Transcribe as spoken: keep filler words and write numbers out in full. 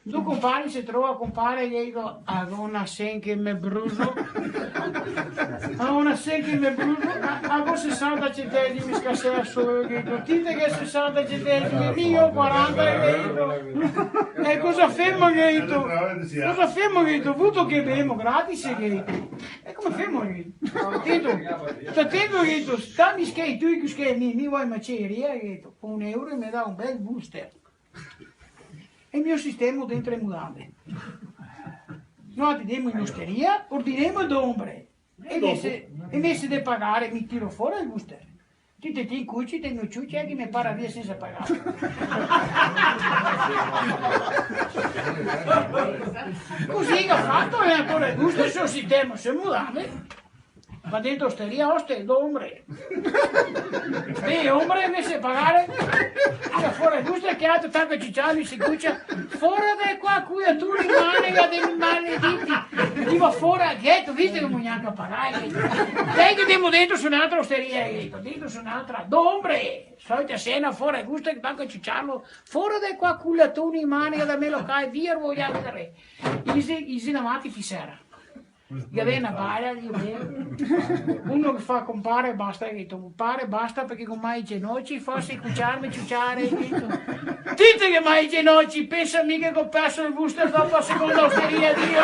Do compare se trova, compare, ghe dito: "A go na sen che me bruso. A go na sen che me bruso. A, a go sesanta centesimi, scasea solo", ghe dito. "Ti te ghe sesanta centesimi, mi go quaranta", ghe dito. "E cosa femo?", ghe dito. "Cosa femo?", ghe dito. "Vuto che bemo gratis?", ghe dito. "E come femo?", ghe dito. "Sta tento", ghe dito, "sta mi schei tu, che schei mi, mi vao in maceria", ghe dito, "co un euro me dà un bel booster. E mi lo sistemo dentro le mudande. Noaltri ndemo in osteria, ordinemo do ombre. E invese, invese de pagare, mi tiro fora el booster. Ti te, te incuci, te no ciuci, che me para via sensa pagare." Cusì che ga fato, e ancora el booster, se lo sistemo, se mudande. Va dentro osteria, oste, do ombre. Sì, ombre, invese de pagare, tira fora el booster, che altro, tanto ciuciarlo, se cucia. "Fora de qua, cuiatura, manega de malediti." Digo, "Fora, gheto, visto che no gnanca pagare?" "Dai che ndemo dentro su n'altra osteria", gheto, "dentro su n'altra, do ombre. Solita sena, fora el booster, che tanto ciuciarlo. Fora de qua, culatoni, manega da me locale, via, voia vedare." I xe, i xe ndati fin sera. Gavea na bala, digo, "Beh." Uno che fa: "Compare, basta", ghe dito, "compare, basta, parché go mal i genoci, forse cuciarme, ciuciare", ghe dito. "Ti te ghe mal i genoci, pensa mi che go perso el booster dopo la seconda osteria, Dio."